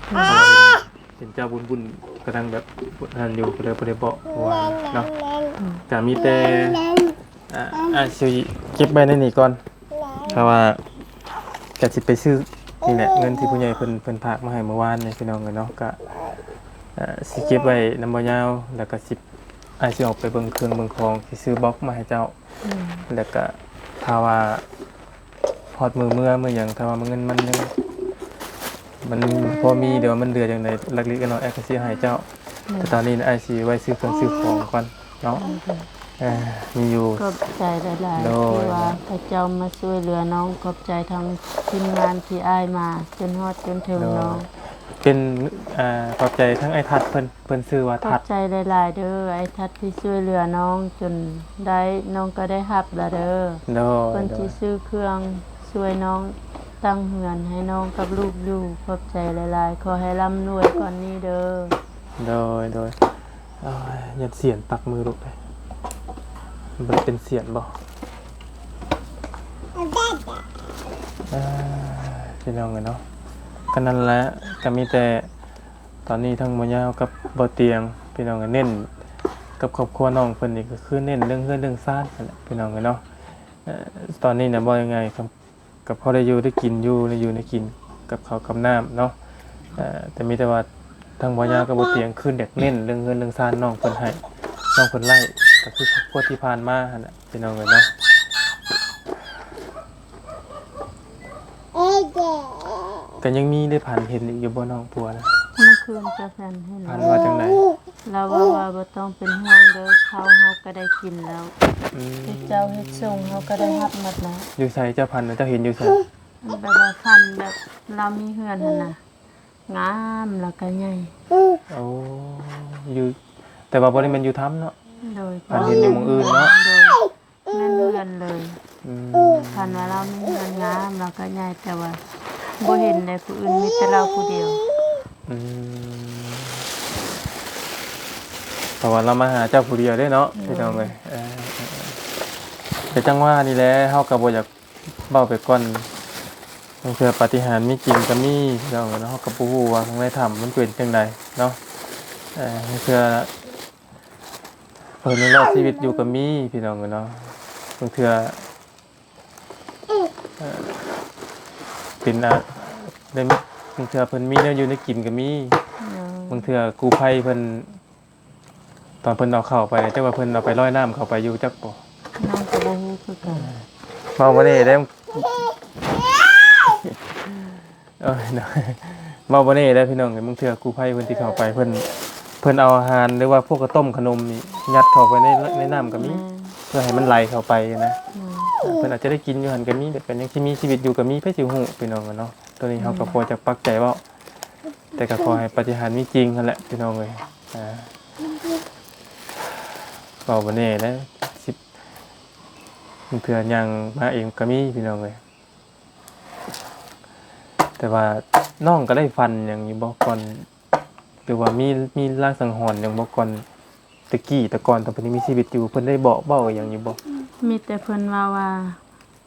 ເພາະວ່າເຫັນເຈົ້າບຸນໆ ກຳລັງແບບນັ້ນຢູ່ ກໍເລີຍບໍ່ໄດ້ບອກເມື່ອວານເນາະ ອືມ ກະມີແຕ່ ອ່າ ອ້າຍຊິເກັບໄວ້ໃນນີ້ກ່ອນ ເພາະວ່າກະຊິໄປຊື້ນີ້ແຫຼະ ເງິນທີ່ຜູ້ໃຫຍ່ເພິ່ນ ເພິ່ນຝາກມາໃຫ້ມື້ວານນີ້ ພີ່ນ້ອງເອີຍເນາະ ກະ ເອີ ຊິເກັບໄວ້ນຳບໍ່ຍາວ ແລ້ວກະຊິ ອ້າຍຊິອອກໄປເບິ່ງເຄື່ອງເບິ່ງຂອງ ຊິຊື້ບລັອກມາໃຫ້ເຈົ້າ ອືມ ແລ້ວກະຖ້າວ່າຮອດມື້ເມືອ ມື້ຫຍັງ ຖ້າວ່າເງິນມັນຍັງ ມັນພໍມີ ຫຼືວ່າມັນເຫຼືອຈັ່ງໃດ ລັກເລັກນ້ອຍໆ ອ້າຍກໍຊິໃຫ້ເຈົ້າ ອືມ ແຕ່ຕອນນີ້ອ້າຍຊິໄວ້ຊື້ເຄື່ອງຊື້ຂອງກ່ອນເນາະ ອືມ ເອີ ມີຢູ່ ຂອບໃຈຫຼາຍໆ ໂດຍ ທີ່ວ່າເຂົາເຈົ້າມາຊ່ວຍເຫຼືອນ້ອງ. ຂອບໃຈທັງທີມງານທີ່ອ້າຍມາຈົນຮອດຈົນເຖິງ ໂດຍ ນ້ອງ. ເປັນ ເອີ ຂອບໃຈທັງອ້າຍທັດເພິ່ນ ເພິ່ນຊື່ວ່າ ຂອບໃຈຫຼາຍໆເດີ ອ້າຍທັດທີ່ຊ່ວຍເຫຼືອນ້ອງຈົນໄດ້ ນ້ອງກໍໄດ້ຮັບລະເດີ ໂດຍ ເພິ່ນ ໂດຍ ຊິຊື້ເຄື່ອງຊ່ວຍນ້ອງຕັ້ງເຮືອນໃຫ້ນ້ອງກັບລູກຢູ່. ຂອບໃຈຫຼາຍໆ ຂໍໃຫ້ລ່ຳລວຍກວ່ານີ້ເດີ. ໂດຍ ໂດຍ. ໂອ້ຍ ຢ້ານສຽນປັກມືລູກເດ້ ມັນເປັນສຽນບໍ່? ເອີ ພີ່ນ້ອງເອີຍເນາະ ກໍນັ້ນແຫຼະ ກໍມີແຕ່ຕອນນີ້ທັງບໍ່ຍາວກັບບໍ່ຕຽງ ພີ່ນ້ອງເອີຍ ເນັ້ນກັບຄອບຄົວນ້ອງເພິ່ນນີ້ ກໍຄືເນັ້ນເລື່ອງເຮືອນເລື່ອງຊານຫັ້ນແຫຼະ ພີ່ນ້ອງເອີຍເນາະ. ເອີ ຕອນນີ້ນະ ເວົ້າງ່າຍໆ ກໍ ກໍພໍໄດ້ຢູ່ໄດ້ກິນຢູ່ ໄດ້ຢູ່ໄດ້ກິນກັບເຂົ້າກັບນ້ຳເນາະ. ເອີ ແຕ່ມີແຕ່ວ່າທາງບໍ່ຍາວກັບບໍ່ຕຽງຄືຢາກເນັ້ນເລື່ອງເຮືອນເລື່ອງຊານນ້ອງເພິ່ນໃຫ້ ນ້ອງເພິ່ນໄລ່ ກໍຄືຄອບຄົວທີ່ຜ່ານມາຫັ້ນແຫຼະ ພີ່ນ້ອງເອີຍເນາະ. ກໍຍັງມີໄດ້ຝັນເຫັນອີກຢູ່ບໍ່ນ້ອງຜົວນະ? ເມື່ອຄືນກໍຝັນເຫັນ. ຝັນວ່າຈັ່ງໃດ? ລາວເວົ້າວ່າ ບໍ່ຕ້ອງເປັນຫ່ວງເດີ ເຂົ້າເຮົາກໍໄດ້ກິນແລ້ວ ອືມ ເຮັດເຈົ້າເຮັດສົ່ງເຮົາກໍໄດ້ຮັບໝົດແລ້ວ. ຢູ່ໃສ? ເຈົ້າຝັນນະ ເຈົ້າເຫັນຢູ່ໃສ? ແບບວ່າຝັນແບບລາວມີເຮືອນຫັ້ນນະ ງາມ ແລ້ວກໍໃຫຍ່. ໂອ້ ຢູ່ ແຕ່ວ່າບໍ່ໄດ້ແມ່ນຢູ່ຖ້ຳເນາະ? ໂດຍ ຝັນເຫັນຢູ່ໝ່ອງອື່ນເນາະ? ໂດຍ ແມ່ນເຮືອນເລີຍ ອືມ ຝັນວ່າລາວມີເຮືອນງາມ ແລ້ວກໍໃຫຍ່ ແຕ່ວ່າບໍ່ເຫັນໃດຜູ້ອື່ນ ມີແຕ່ລາວຜູ້ດຽວ ອືມ ເພາະວ່າລາວມາຫາເຈົ້າຜູ້ດຽວເດ້ເນາະ ໂດຍ ພີ່ນ້ອງເອີຍ. ເອີ ເອີ ເອີ ກໍຈັ່ງວ່ານີ້ແຫຼະ ເຮົາກໍບໍ່ຢາກເວົ້າໄປກ່ອນ ບາງເທື່ອປາຕິຫານມີຈິງກໍມີ ພີ່ນ້ອງເອີຍເນາະ ເຮົາກໍບໍ່ຮູ້ວ່າຂ້າງໃນຖ້ຳມັນເປັນຈັ່ງໃດເນາະ. ເອີ ບາງເທື່ອ ເພິ່ນຍັງລອດຊີວິດຢູ່ກໍມີ ພີ່ນ້ອງເອີຍເນາະ ບາງເທື່ອ ເອີ ເປັນ ອາ ໄດ້ ບາງເທື່ອເພິ່ນມີແນວຢູ່ແນວກິນກໍມີ ໂດຍ ບາງເທື່ອກູ້ໄພເພິ່ນ ຕອນເພິ່ນເອົາເຂົ້າໄປ ຈັກວ່າເພິ່ນເອົາໄປລອຍນ້ຳເຂົ້າໄປຢູ່ຈັກບໍ່? ນ້ອງກໍບໍ່ຮູ້ຄືກັນ ເວົ້າບໍ່ແນ່ເດ້. ໂອ້ຍ ເວົ້າບໍ່ແນ່ເດ້ພີ່ນ້ອງເອີຍ ບາງເທື່ອກູ້ໄພເພິ່ນທີ່ເຂົ້າໄປ ເພິ່ນ ເພິ່ນເອົາອາຫານ ຫຼືວ່າພວກເຂົ້າຕົ້ມຂະໜົມນີ້ ຍັດເຂົ້າໄປໃນ ໃນນ້ຳກໍມີ ແມ່ນ ເພື່ອໃຫ້ມັນໄຫຼເຂົ້າໄປນະ ອືມ ເພິ່ນອາດຈະໄດ້ກິນຢູ່ຫັ້ນກໍມີ ແບບກໍຍັງຊິມີຊີວິດຢູ່ກໍມີ ໃຜຊິຮູ້ ພີ່ນ້ອງເນາະ. ໂຕນີ້ເຮົາກໍ ອືມ ພໍຈະປັກໃຈເວົ້າ ແຕ່ກໍຂໍໃຫ້ປາຕິຫານມີຈິງຫັ້ນແຫຼະ ພີ່ນ້ອງເອີຍ. ອ່າ ເວົ້າບໍ່ແນ່ເດ້ ຊິ ບາງເທື່ອຍ່າງມາເອງກໍມີ ພີ່ນ້ອງເອີຍ. ແຕ່ວ່ານ້ອງກໍໄດ້ຝັນຫຍັງຢູ່ບໍ່ກ່ອນ ຫຼືວ່າມີ ມີລາງສັງຫອນຫຍັງບໍ່ກ່ອນ ແຕ່ກີ້ແຕ່ກ່ອນ ຕອນເພິ່ນຍັງມີຊີວິດຢູ່ ເພິ່ນໄດ້ບອກເວົ້າຫຍັງຢູ່ບໍ່? ມີແຕ່ເພິ່ນເວົ້າວ່າ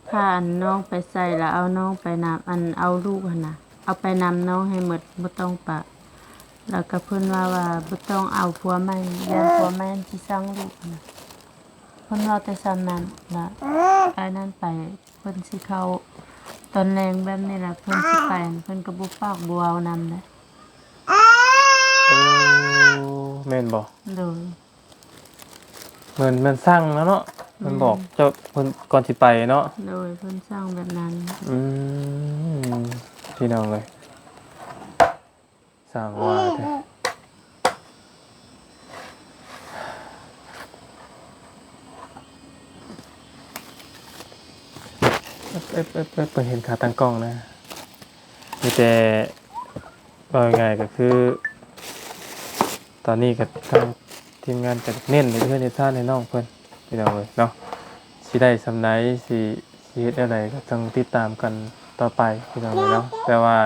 ພາອັນນ້ອງໄປໃສ່ ແລ້ວເອົານ້ອງໄປນຳ ອັນເອົາລູກຫັ້ນນະ ເອົາໄປນຳນ້ອງໃຫ້ໝົດ ບໍ່ຕ້ອງປະ ແລ້ວກໍເພິ່ນວ່າ ວ່າບໍ່ຕ້ອງເອົາຜົວໃໝ່ ຢ້ານຜົວໃໝ່ຊິຊັງລູກຫັ້ນນະ. ເພິ່ນເວົ້າແຕ່ສ່ຳນັ້ນ ແລ້ວອ້າຍນັ້ນໄປ ເພິ່ນຊິເຂົ້າຕອນແລງແບບນີ້ແຫຼະ ເພິ່ນຊິໄປ ເພິ່ນກໍບໍ່ປາກບໍ່ເວົ້ານຳເດ້. ໂອ້ ແມ່ນບໍ່? ໂດຍ. ເໝືອນ ເໝືອນສັ່ງແລ້ວເນາະ ເພິ່ນ ແມ່ນ ບອກເຈົ້າ ເພິ່ນກ່ອນຊິໄປເນາະ. ໂດຍ ເພິ່ນສັ່ງແບບນັ້ນ. ອືມ ພີ່ນ້ອງເອີຍ ສ້າງວ່າແທ້. ເອີບ ເອີບ ເອີບ ເອີບ ເພິ່ນເຫັນຂາຕັ້ງກ້ອງນະ ມີແຕ່ ເວົ້າງ່າຍໆກໍຄື ຕອນນີ້ກໍທາງທີມງານກໍເນັ້ນເຮັດເຮືອນເຮັດຊານໃຫ້ນ້ອງເພິ່ນ ພີ່ນ້ອງເອີຍເນາະ. ຊິໄດ້ສ່ຳໃດ ຊິ ຊິເຮັດແນວໃດກໍຕ້ອງຕິດຕາມກັນຕໍ່ໄປ ພີ່ນ້ອງເອີຍເນາະ. ແຕ່ວ່າ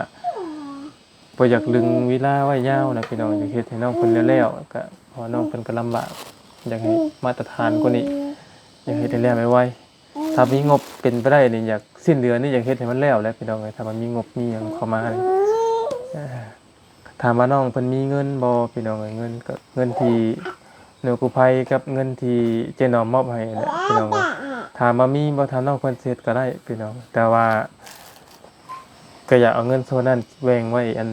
ບໍ່ຢາກດຶງເວລາໄວ້ຍາວນະພີ່ນ້ອງ ຢາກເຮັດໃຫ້ນ້ອງເພິ່ນແລ້ວໆ ກໍເພາະວ່ານ້ອງເພິ່ນກໍລຳບາກ ຢາກໃຫ້ມາດຕະຖານກວ່ານີ້ ຢາກເຮັດໃຫ້ແລ້ວໄວໆ. ຖ້າມີງົບເປັນໄປໄດ້ນີ້ ຢາກ ສິ້ນເດືອນນີ້ຢາກເຮັດໃຫ້ມັນແລ້ວແຫຼະພີ່ນ້ອງເອີຍ ຖ້າວ່າມີງົບມີຫຍັງເຂົ້າມານີ້. ເອີ ຖາມວ່ານ້ອງເພິ່ນມີເງິນບໍ່ພີ່ນ້ອງເອີຍ ເງິນກໍເງິນທີ່ໜ່ວຍກູ້ໄພກັບເງິນທີ່ເຈ້ໜອມມອບໃຫ້ແຫຼະພີ່ນ້ອງເອີຍ. ຖາມວ່າມີບໍ່ ຖ້ານ້ອງເພິ່ນເຮັດກໍໄດ້ພີ່ນ້ອງ ແຕ່ວ່າກໍຢາກເອົາເງິນສ່ວນນັ້ນແບ່ງໄວ້ ອັນ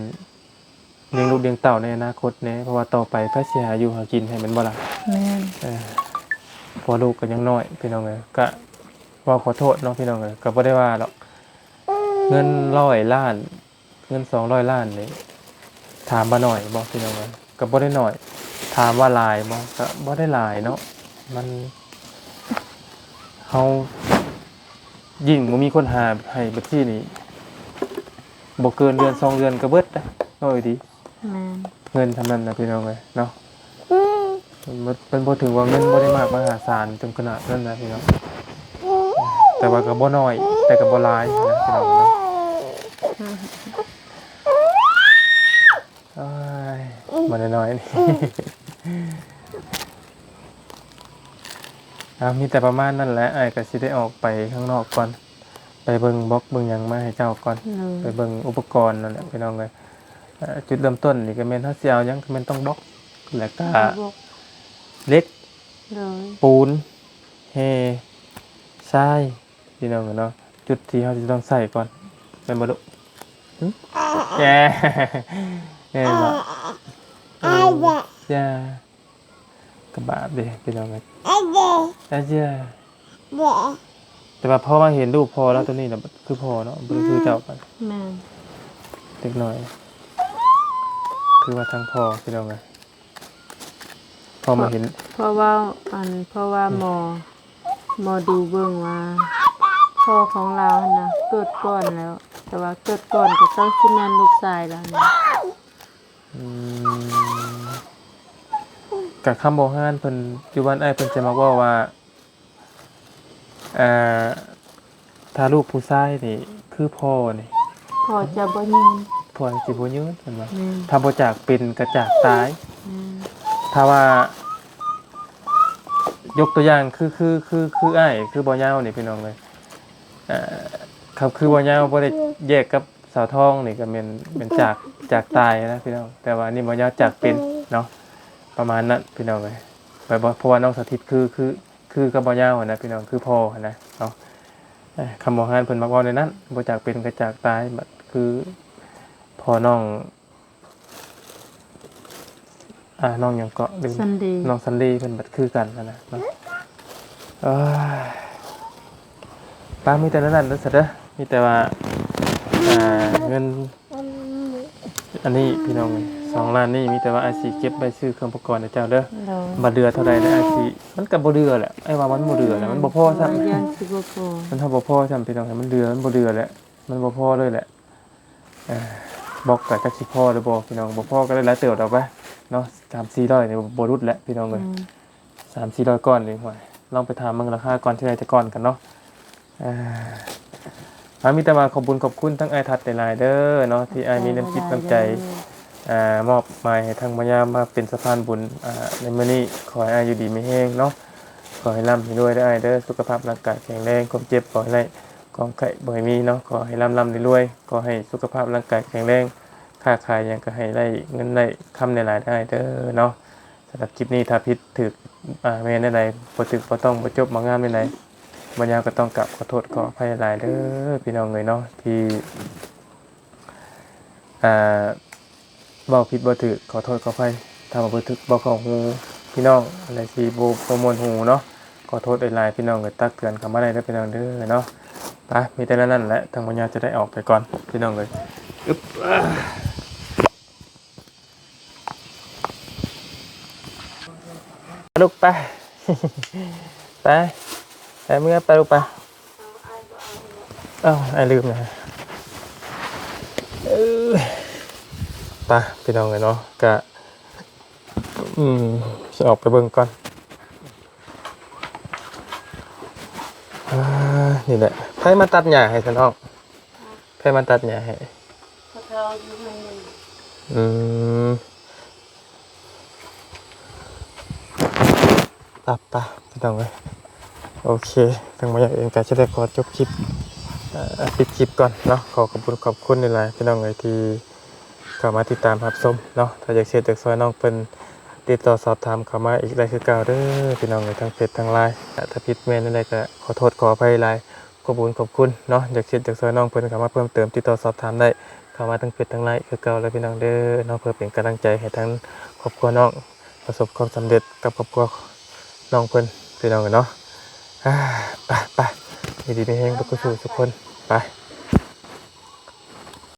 ລ້ຽງລູກລ້ຽງເຕົ້າໃນອະນາຄົດແດ່ ເພາະວ່າຕໍ່ໄປໃຜຊິຫາຢູ່ຫາກິນໃຫ້ແມ່ນບໍ່ລະ? ແມ່ນ. ເອີ ເພາະວ່າລູກກໍຍັງນ້ອຍພີ່ນ້ອງເອີຍ ກະເວົ້າຂໍໂທດເນາະພີ່ນ້ອງເອີຍ ກໍບໍ່ໄດ້ວ່າດອກ ເງິນຮ້ອຍລ້ານ ເງິນສອງຮ້ອຍລ້ານນີ້ ຖາມວ່າໜ້ອຍບໍ່ພີ່ນ້ອງເອີຍ ກໍບໍ່ໄດ້ໜ້ອຍ. ຖາມວ່າຫຼາຍບໍ່ ກໍບໍ່ໄດ້ຫຼາຍເນາະ ມັນ ເຮົາ ຍິ່ງບໍ່ມີຄົນຫາໃຫ້ບັນຊີນີ້ ບໍ່ເກີນເດືອນສອງເດືອນກໍເບິດນະ ເວົ້າອີ່ຫຼີ. ແມ່ນ. ເງິນສ່ຳນັ້ນນະພີ່ນ້ອງເອີຍເນາະ. ມັນ ມັນບໍ່ຖືວ່າເງິນບໍ່ໄດ້ມາກມະຫາສານເຖິງຂະໜາດນັ້ນນະພີ່ນ້ອງ, ແຕ່ວ່າກໍບໍ່ໜ້ອຍ ແຕ່ກໍບໍ່ຫຼາຍນະພີ່ນ້ອງເນາະ. ໂອ້ຍ ມານ້ອຍໆນີ້ ອ່າ ມີແຕ່ປະມານນັ້ນແຫຼະ. ອ້າຍກໍຊິໄດ້ອອກໄປຂ້າງນອກກ່ອນ ໄປເບິ່ງບລັອກເບິ່ງຫຍັງມາໃຫ້ເຈົ້າກ່ອນ. ໂດຍ. ໄປເບິ່ງອຸປະກອນນັ້ນແຫຼະພີ່ນ້ອງເອີຍ. ເອີ ຈຸດເລີ່ມຕົ້ນນີ້ກໍແມ່ນເຮົາຊິເອົາຫຍັງ ກໍແມ່ນຕ້ອງບລັອກ ແລ້ວກໍ ບລັອກ ເຫຼັກ. ໂດຍ. ປູນ ແຮ່ ຊາຍ ພີ່ນ້ອງເນາະ. ຈຸດທີ່ເຮົາຊິຕ້ອງໃສ່ກ່ອນ ແມ່ນບໍ່ລູກ? ຫຶ? ແຈ້ ແມ່ນບໍ່? ເອີ ຢ່າ ກະບາບເດ້ພີ່ນ້ອງເອີຍ. ອາເຈ ແຕ່ວ່າພໍມາເຫັນລູກພໍ່ລາວໂຕນີ້ລະ ຄືພໍ່ເນາະ ບໍ່ໄດ້ຄືເຈົ້າປານໃດ. ແມ່ນ. ເດັກນ້ອຍ ຄືວ່າທາງພໍ່ພີ່ນ້ອງເອີຍ. ພໍມາເຫັນ ເພາະ ເພາະວ່າ ອັນ ເພາະວ່າໝໍ ໝໍດູເບິ່ງວ່າ ພໍ່ຂອງລາວຫັ້ນນະ ເກີດກ່ອນແລ້ວ ແຕ່ວ່າເກີດກ່ອນກໍຕ້ອງຊິແມ່ນລູກຊາຍລາວນີ້. ອືມ ກະຄຳໂບຮານເພິ່ນ ຢູ່ບ້ານອ້າຍເພິ່ນຈະມັກເວົ້າວ່າ ເອີ ຖ້າລູກຜູ້ຊາຍນີ້ຄືພໍ່ນີ້ ພໍ່ຈະບໍ່ຍືນ ພໍ່ຊິບໍ່ຍືນ ແມ່ນບໍ່? ແມ່ນ. ຖ້າບໍ່ຈາກເປັນກໍຈາກຕາຍ. ແມ່ນ. ຖ້າວ່າຍົກຕົວຢ່າງຄື ຄື ຄື ຄືອ້າຍ ຄືບໍ່ຍາວນີ້ພີ່ນ້ອງເອີຍ ເອີ ຄັນຄືບໍ່ຍາວບໍ່ໄດ້ແຍກກັບສາວທອງນີ້ກໍແມ່ນ ແມ່ນຈາກ ຈາກຕາຍນະພີ່ນ້ອງ. ແຕ່ວ່າອັນນີ້ບໍ່ຍາວຈາກເປັນເນາະ ປະມານນັ້ນພີ່ນ້ອງເອີຍ. ແບບວ່າ ເພາະວ່ານ້ອງສາທິດຄື ຄື ຄືກັບບໍ່ຍາວຫັ້ນນະພີ່ນ້ອງ ຄືພໍ່ຫັ້ນນະເນາະ. ເອີ ຄຳໂບຮານເພິ່ນມັກເວົ້າແນວນັ້ນ ບໍ່ຈາກເປັນກໍຈາກຕາຍ. ບັດຄືພໍ່ນ້ອງ ອ່າ ນ້ອງຫຍັງເກາະ ລືມ ຊັນເດ ນ້ອງຊັນເດເພິ່ນບັດຄືກັນຫັ້ນນະເນາະ. ເອີຍ ປ້າ ມີແຕ່ນັ້ນເດີ ມີແຕ່ວ່າ ອ່າ ເງິນ ອັນນີ້ພີ່ນ້ອງເອີຍ ສອງລ້ານນີ້ ມີແຕ່ວ່າອ້າຍຊິເກັບໄວ້ຊື້ເຄື່ອງອຸປະກອນໃຫ້ເຈົ້າເດີ. ໂດຍ. ບັດເຫຼືອເທົ່າໃດແລ້ວອ້າຍຊິ ມັນກໍບໍ່ເຫຼືອແຫຼະ ອ້າຍວ່າມັນບໍ່ເຫຼືອແຫຼະ ມັນບໍ່ພໍຊ້ຳ ມັນບໍ່ພໍ ມັນບໍ່ພໍຊ້ຳພີ່ນ້ອງ ມັນເຫຼືອ ມັນບໍ່ເຫຼືອແຫຼະ ມັນບໍ່ພໍເລີຍແຫຼະ. ເອີ ບລັອກກໍຈັກຊິພໍຫຼືບໍ່ພີ່ນ້ອງ ບໍ່ພໍກໍໄດ້ຫຼາຍເຕີບດອກ ໄປເນາະ ສາມສີ່ຮ້ອຍນີ້ບໍ່ຫຼຸດແຫຼະພີ່ນ້ອງເອີຍ. ອືມ ສາມສີ່ຮ້ອຍກ້ອນນີ້ ຫ້ວຍ ລອງໄປຖາມເບິ່ງລາຄາກ່ອນ ຊິໄດ້ຈັກກ້ອນກັນເນາະ. ເອີ ເອົາ ມີແຕ່ວ່າຂອບບຸນຂອບຄຸນທັງອ້າຍທັດຫຼາຍໆເດີເນາະ ທີ່ອ້າຍມີນ້ຳຈິດນ້ຳໃຈ ເອີ ມອບໝາຍໃຫ້ທາງໝໍຍາມມາເປັນສະພານບຸນ ອ່າ ໃນມື້ນີ້. ຂໍໃຫ້ອ້າຍຢູ່ດີມີແຮງເນາະ ຂໍໃຫ້ລ່ຳໃຫ້ລວຍເດີອ້າຍເດີ ສຸຂະພາບຮ່າງກາຍແຂງແຮງ ຄວາມເຈັບບໍ່ໃຫ້ໄດ້ ຄວາມໄຂ້ບໍ່ໃຫ້ມີເນາະ ຂໍໃຫ້ລ່ຳໆລວຍໆ ຂໍໃຫ້ສຸຂະພາບຮ່າງກາຍແຂງແຮງ ຄ້າຂາຍຫຍັງກໍໃຫ້ໄດ້ເງິນໄດ້ຄຳຫຼາຍໆເດີອ້າຍເດີເນາະ. ສຳລັບຄລິບນີ້ ຖ້າຜິດຖືກ ອ່າ ແມ່ນແນວໃດ ບໍ່ຖືກບໍ່ຕ້ອງ ບໍ່ຈົບບໍ່ງາມແນວໃດ ໝໍຍາມກໍຕ້ອງກາບຂໍໂທດຂໍອະໄພຫຼາຍໆເດີພີ່ນ້ອງເອີຍເນາະ ທີ່ ອ່າ ເວົ້າຜິດບໍ່ຖືກ ຂໍໂທດຂໍອະໄພ ຖ້າວ່າບໍ່ຖືກບໍ່ເຂົ້າຫູພີ່ນ້ອງ ແລະ ຊິບໍ່ ບໍ່ມ່ວນຫູເນາະ ຂໍໂທດຫຼາຍໆພີ່ນ້ອງເອີຍ ຕັກເຕືອນເຂົ້າມາໄດ້ເດີພີ່ນ້ອງເດີເນາະ. ໄປ ມີແຕ່ນັ້ນແຫຼະ ທາງໝໍຍາມຈະໄດ້ອອກໄປກ່ອນພີ່ນ້ອງເອີຍ. ອຶບ ປະລຸກປະ ໄປ ໄປເມືອປະລຸກປະ. ເອົ້າ ອ້າຍລືມນະ ເອີ ໄປພີ່ນ້ອງເອີຍເນາະ ກະ ອືມ ຊິອອກໄປເບິ່ງກ່ອນ. ອ່າ ນີ້ແຫຼະ ໃຜມາຕັດຫຍ້າໃຫ້ຊະນ້ອງ? ໃຜມາຕັດຫຍ້າໃຫ້? ພໍ່ເຖົ້າຢູ່ເຮືອນ. ອືມ ປະ ປະ ພີ່ນ້ອງເອີຍ. ໂອເຄ ທາງໝໍຍາມເອງກໍຈະໄດ້ຂໍຈົບຄລິບ ເອີ ປິດຄລິບກ່ອນເນາະ. ຂໍຂອບຄຸນຂອບຄຸນຫຼາຍໆ ພີ່ນ້ອງເອີຍ ທີ່ເຂົ້າມາຕິດຕາມຮັບຊົມເນາະ. ຖ້າຢາກເຮັດຢາກຊ່ອຍນ້ອງເພິ່ນ ຕິດຕໍ່ສອບຖາມເຂົ້າມາອີກໄດ້ຄືເກົ່າເດີພີ່ນ້ອງເອີຍ ທາງເຟສທາງລາຍ. ຖ້າຜິດແມ່ນແນວໃດກໍຂໍໂທດຂໍອະໄພຫຼາຍ. ຂອບຄຸນຂອບຄຸນເນາະ ຢາກເຮັດຢາກຊ່ອຍນ້ອງເພິ່ນ ເຂົ້າມາເພີ່ມເຕີມ ຕິດຕໍ່ສອບຖາມໄດ້ ເຂົ້າມາທາງເຟສທາງລາຍຄືເກົ່າເລີຍພີ່ນ້ອງເດີເນາະ ເພື່ອເປັນກຳລັງໃຈໃຫ້ທາງຄອບຄົວນ້ອງປະສົບຄວາມສຳເລັດກັບຄອບຄົວນ້ອງເພິ່ນ ພີ່ນ້ອງເອີຍເນາະ. ອາ ໄປ ໄປ ຢູ່ດີມີແຮງເບິດສູ່ສູ່ຄົນ ໄປ.